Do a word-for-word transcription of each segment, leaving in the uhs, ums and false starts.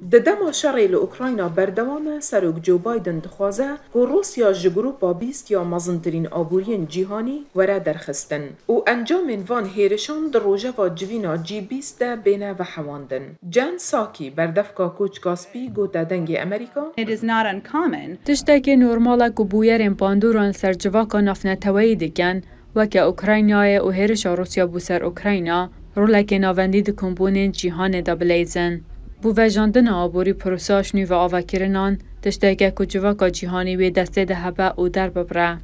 Di dema şerê li Ukrayna berdewam e, Serok Joe Biden dixwaze ku Rûsya ji Grupa bîst ya mezintirîn aboriyên cîhanî were derxistin û encamên van hêrişan di rojeva civîna G bîst de bêne vehewandin. Jen Psaki, berdevka Koçka Spî, gote Dengê Amerîka. It is not uncommon. Tiştekî normal e ku bûyerên bandor li ser civaka navneteweyî dikin, weke Ukraynayê û hêrişa Rûsya bû ser Ukrayna, rolekê navendî di kombûnên cîhanê de bileyzin. Bo vejandina aborî proseya ji nû ve avakirinan, tiştek e ku civaka cîhanî wê destê de hebe û derbibire.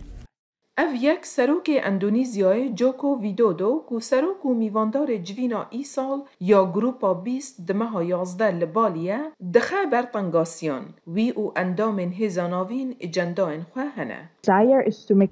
Ev yek serokê Endonîzyayê Joko Widodo ku serok û mîvandarê civîna îsal ya Grupa bîst di meha yazdeh li Balî ye, dixe ber tengasiyan. Wî û endamên Hêza Navîn ecendayên xwe hene.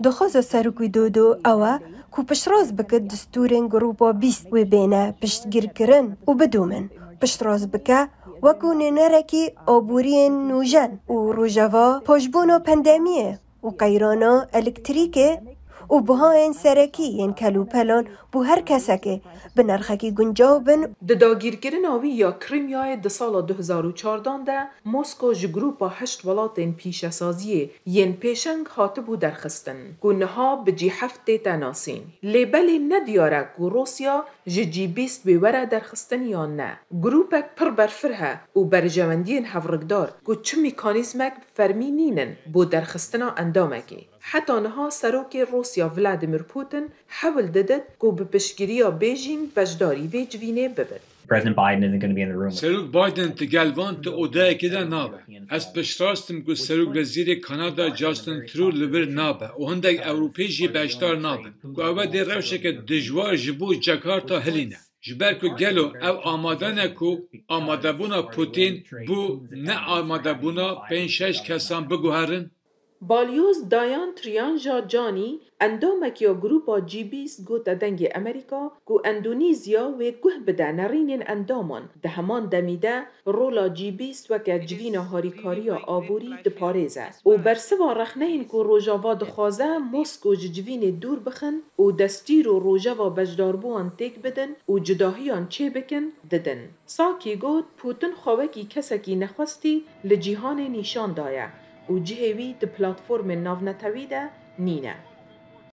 Dixwaze Serok Widodo ew e ku piştrast bike distûrên Grupa bîst wê bêne piştgirkirin û bidomin. Piştrast bike wekû nûnerekî aboriyên nûjen û rojeva paşbûna pandemiyê û qeyrana elektrîkê û bihayên serekî yên kelûpelan bo her kesekê bi nirxekî guncaw bin. Di dagîrkirina wî ya Krîmyayê di sala du hezar û çardan de Mosko ji Grupa Heşt Welatên Pîşesaziyê yên pêşeng hatibû derxistin, ku niha bi G heft tête nasîn. Lê belê ne diyar e ku Rûsya ji G bîst wê were derxistin yan ne. Grûpek pir berfireh e û berjewendiyên hevrikdar ku çi mekanîzmek fermî nînin bo derxistina endamekê. Heta niha serokê Rûsya Vladimir Putin hewl didit ku bi piştgiriya Beijing beşdarî vê civînê bibit. President Biden isn't going to be in the room. Serok Biden di gel van di odeyekê de nabe. Ez piştrast im ku Serok Wezîrê Kanada Justin Trudeau li vir nabe û hindek Ewropî jî beşdar nabin. Ku ew ê dê rewşeke dijwar ji bo Jakarta hilîne. Ji ber ku gelo ew amade ne ku amadebûna Putin bo neamadebûna pênc şeş kesan biguherin? Balyoz Dayan Trianja Canî, endamekî ya Grûpa G bîst, gote Dengê Amerîka ku Endonîzya wê guh bide nerînên endaman, di heman demî de rola G bîst weke civîna harîkariya aborî diparêze û bersiva rexneyên ku Rojava dixwaze Mosko ji civînê dûr bixin û destîr û rojeva beşdarbûan têk bidin û cudahiyan çêbikin, didin. Psaki got, Putin xwe wekî kesekî nexwestî li cîhanê nîşan daye û cihê wî di platformên navnetewî de nîne.